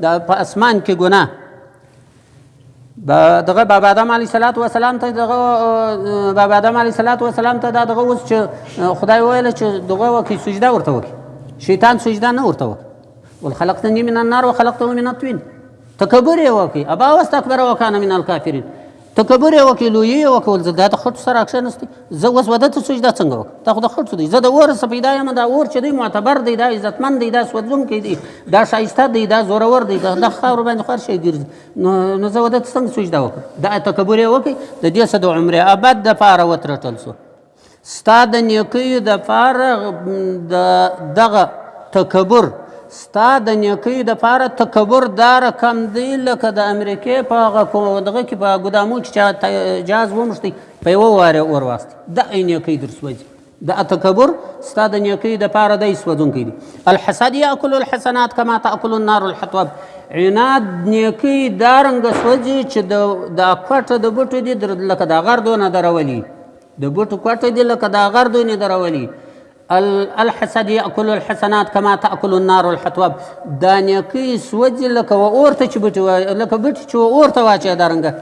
د په اسمان کې ګناه دغه بابا آدم علیه الصلاة والسلام ته دغه بابا آدم علیه الصلاة والسلام ته دا دغه اوس چې خدای وویل چې دغه وکړي، سجده ورته وکړي، شیطان سجده نه ورته وکړي. ول خلقتني من النار وخلقته من الطين، تکبر یې وکړي، ابا واستکبر وکانه من الکافرین، تکبر یې وکړي، لویي یې وکړل، زه دا د خټو سره کښېنستی، زه اوس وده ته سجده څنګه وکړم؟ دا خو د خټو دی، زه د اور څخه پیدا یم، دا اور چې دی معتبر دی، دا عزتمند دی، دا سوځونکی دی، دا ښایسته دی، دا زورور دی، دا خاورو باندې خو هر شی ګرځي، نو زه وده ته څنګه سجده وکړم؟ دا تکبر یې وکړي، د دې څه د عمر ابد دپاره وترټل سو. ستا د نیکیو دپاره د دغه تکبر، ستا د نیکیو دپاره تکبر دا رقم دی لکه د امریکې په هغه دغه کې په ګودامو کې چې جهاز وموښتی په یوه وار یې اور واخیستی، دا یې نیکۍ در سوځي. دا تکبر ستا د نیکیو دپاره دی سوځونکی دی. الحسد یاکل الحسنات کما تاکل النار الحطب، عناد نیکۍ دا رنګه سوځي چې دا کوټه د بوټو دي لکه دا غر دونه درولي، د بوټو کوټه دي لکه دا غر دونې درولي. الحسد یاکل الحسنات کما تاکل النار الحطب، دا نیکۍ سوځي لکه و اور ته چې بوټي لکه بوټي چې اور ته واچوې دا رنګه،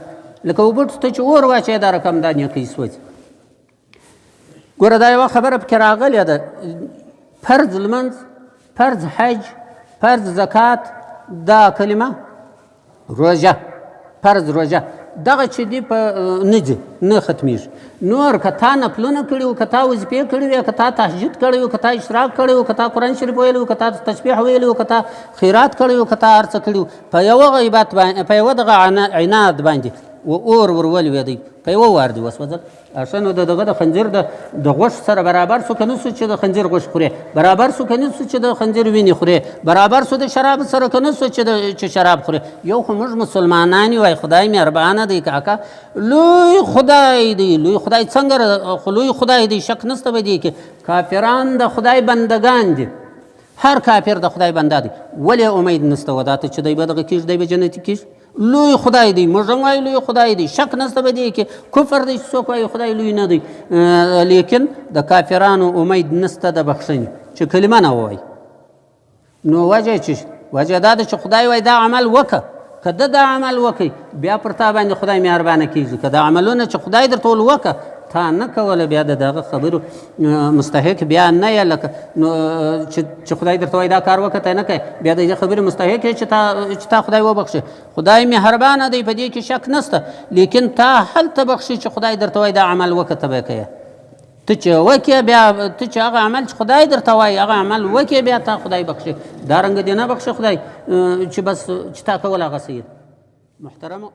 لکه و بوټو ته چې اور واچوې دا رقم دا نیکۍ سوځي. ګوره دا یوه خبره پکې راغلې ده، فرض لمونځ، فرض حج، فرض زکات، دا کلمه روژه، فرض روژه دغه چې دی په نه ځي، نه ختمیږي. نور که تا نفلونه کړي وو، که تا وظیفې کړې وې، که تا تهجد کړی وو، که تا اشراق کړی وو، که تا قرآن شریف ویلی وو، که تا تسبیح ویلی وو، که تا خیرات کړی وو، که تا هر څه کړي وو، په یوه غیبت باندې، په یوه دغه عناد باندې و اور ور ولوېدی، په یوه وار دې وسوځل. ښه نو د دغه د خنځیر د غوښ سره برابر سو که نه سو چې د خنځیر غوښ خورې، برابر سو که نه سو چې د خنځیر وینې خورې، برابر سو د شراب سره که نه سو چې شراب خورې. یو خو موږ مسلمانان یو، وای خدای مهربانه دی کاکا، لوی خدای دی، لوی خدای څنګه خو لوی خدای دی، شک نسته په دې کې. کافران د خدای بندګان دي، هر کافر د خدای بنده دی، ولې امید نسته و دا ته چې دی به دغه کېږي، دی به جنتي کېږي؟ لوی خدای دی، موږ هم وایو لوی خدای دی، شک نسته په دې کې، کفر دی چې څوک وایي خدای لوی نه دی، لیکن د کافرانو امید نسته د بخښنې چې کلمه نه ووایي. نو وجه چې وجه دا ده چې خدای وایي دا عمل وکړه، که ده دا عمل وکړي بیا پر تا باندې خدای مهربانه کېږي، که دا عملونه چې خدای درته ول وکړه تا نه کوله بیا د دغه خبرو مستحق بیا نه یې، لکه نو چې خدای درته وایي دا کار وکړه ته نه کوې، بیا د دې خبرې مستحق یې چې تا خدای وبخښي. خدای مهربانه دی په دې کې شک نسته، لیکن تا هلته بخښي چې خدای درته وایي دا عمل وکړه ته به یې کوې، ته چې وکې بیا ته چې هغه عمل چې خدای درته وایي هغه عمل وکې بیا تا خدای بخښي. دا رنګه دې نه بخښي خدای چې بس چې تا کول هغه صحیح. محترمو